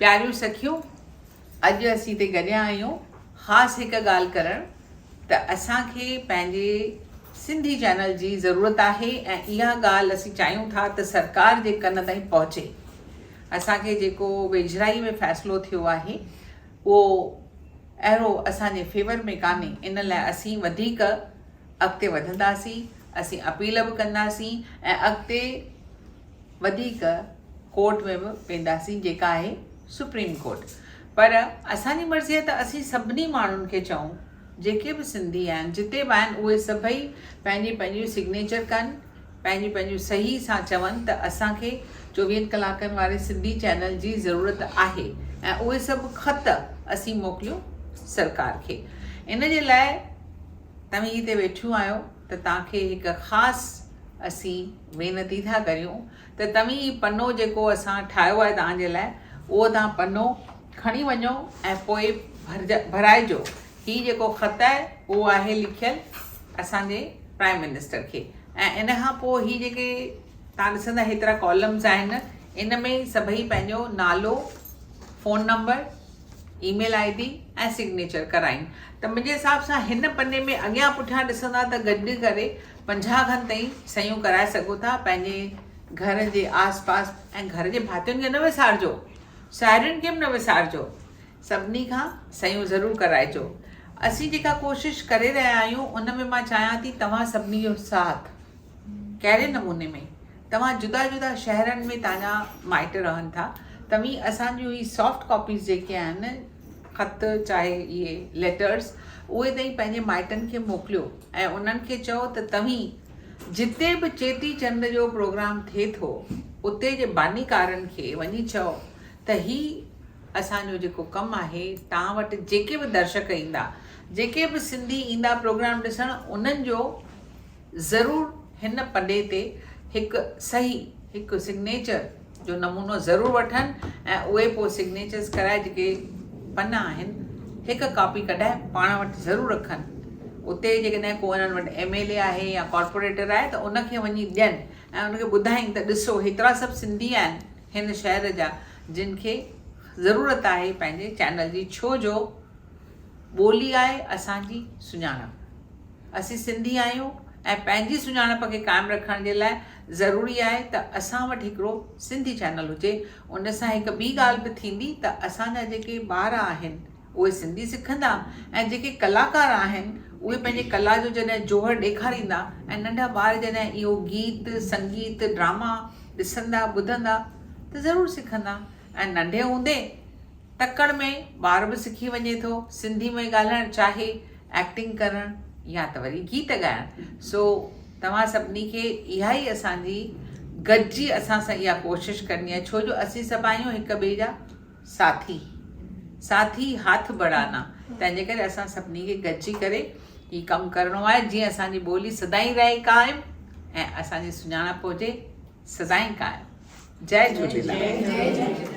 پياريون سکيون، اڄ اسين هتي گڏيا آهيون خاص هڪ ڳالهه ڪرڻ ته اسان کي پنهنجي سنڌي چينل جي ضرورت آهي ۽ اها ڳالهه اسين چاهيون ٿا ته سرڪار جي ڪن تائين پهچي. اسان کي جيڪو ويجهڙائي ۾ فيصلو ٿيو آهي اهو اهڙو اسان جي فيور ۾ ڪانهي ان لاء اسين وڌيڪ اڳتي وڌنداسين، اسين اپيل به ڪنداسين ۽ اڳتي وڌيڪ ڪورٽ ۾ به وينداسين جيڪا آهي سپريم ڪورٽ پر اسان جي مرضي آهي ته اسين سڀني ماڻهن کي چئون جيڪي به سنڌي آهن جتي به آهن اهي سڀئي پنهنجي پنهنجون سگنيچر ڪن پنهنجون پنهنجون صحيح سان چون ته اسان کي چوويهن ڪلاڪن واري سنڌي چينل جي ضرورت آهي ۽ اهي سڀ خط اسين موڪليون سرڪار کي ان جي لاء توهين هتي ويٺيون آهيو ته توهان کي هڪ خاص اسين وينتي ٿا ڪريون ته توهين هي پنو جيڪو اسان ٺاهيو آهي توهان جي لاء اهو توهان پنو کڻي وڃو ۽ پوء ڀرائجو. هي جيڪو خط آهي اهو آهي لکيل اسان جي پرائم منسٽر کي ۽ ان کان پوء هي جيڪي توهان ڏسندا هيترا ڪالمز آهن ان ۾ سڀئي پنهنجو نالو، phone number, email I D ۽ signature ڪرائين ته منهنجي حساب سان هن پني ۾ اڳيان پٺيان ڏسندا ته گڏ ڪري 50 کن تائين صحيحون ڪرائي سگهو ٿا پنهنجي گهر جي آس پاس ۽ گهر جي ڀاتين کي نه وسارجو ساهيڙين کي به نه وسارجو سڀني کان صحيحون ضرور ڪرائجو اسين جيڪا ڪوشش ڪري رهيا آهيون ان ۾ مان چاهيان ٿي توهان سڀني جو ساٿ ڪهڙي نموني ۾ توهان جدا جدا شهرن ۾ توهان جا مائٽ رهن ٿا توهين اسان جون هي سافٽ ڪاپيز جيڪي آهن خط چاهي اهي ليٽرس اهي توهين پنهنجي مائٽن کي موڪليو ۽ انهن کي چئو ته توهين جتي به چيٽي چنڊ جو پروگرام ٿئي ٿو اتي جي بانيڪارن کي وڃي چئو ته هي اسان جو جيڪو ڪم آهي توهان وٽ جيڪي به درشڪ ايندا جيڪي به سنڌي ايندا پروگرام ڏسڻ انهن جو ضرور هن پني تي هڪ صحيح، هڪ سگنيچر جو نمونو ضرور وٺن ۽ اهي پوء سگنيچرز ڪرائي جيڪي پنا آهن هڪ ڪاپي ڪڍائي پاڻ وٽ ضرور رکن. اتي جيڪڏهن ڪو انهن وٽ ايم ايل اي آهي يا ڪارپوريٽر آهي ته ان کي وڃي ڏين ۽ ان کي ٻڌائين ته ڏسو هيترا سڀ سنڌي آهن هن شهر جا جن کي ضرورت آهي پنهنجي چينل جي ڇو جو ٻولي آهي اسان جي سڃاڻپ. اسين سنڌي آهيون ۽ پنهنجي سڃاڻپ کي قائم رکڻ جي لاء ضروري آهي ته اسان وٽ هڪڙو سنڌي چينل هجي ان سان هڪ ٻي ڳالهه به ٿيندي ته اسان جا جيڪي ٻار آهن اهي سنڌي سکندا ۽ جيڪي ڪلاڪار آهن اهي پنهنجي ڪلا جو جڏهن جوهر ڏيکاريندا ۽ ننڍا ٻار جڏهن اهو گيت سنگيت ڊراما ڏسندا ٻڌندا ته ضرور سکندا ۽ ننڍي هوندي تڪڙ ۾ ٻار به سکي وڃي ٿو سنڌي ۾ ڳالهائڻ چاهي ايڪٽنگ ڪرڻ يا ته وري گيت ڳائڻ سو توهان سڀني کي اها ئي اسان جي گڏجي اسان سان اها ڪوشش ڪرڻي آهي ڇو جو اسين سڀ آهيون هڪ ٻئي جا ساٿي ساٿي هاٿ بڙانا تنهن جي ڪري اسان سڀني کي گڏجي ڪري هي ڪم ڪرڻو آهي جيئن اسان جي ٻولي سدائين رهي قائم ۽ اسان جي سڃاڻپ هجي سدائين قائم جئي جهوليلال.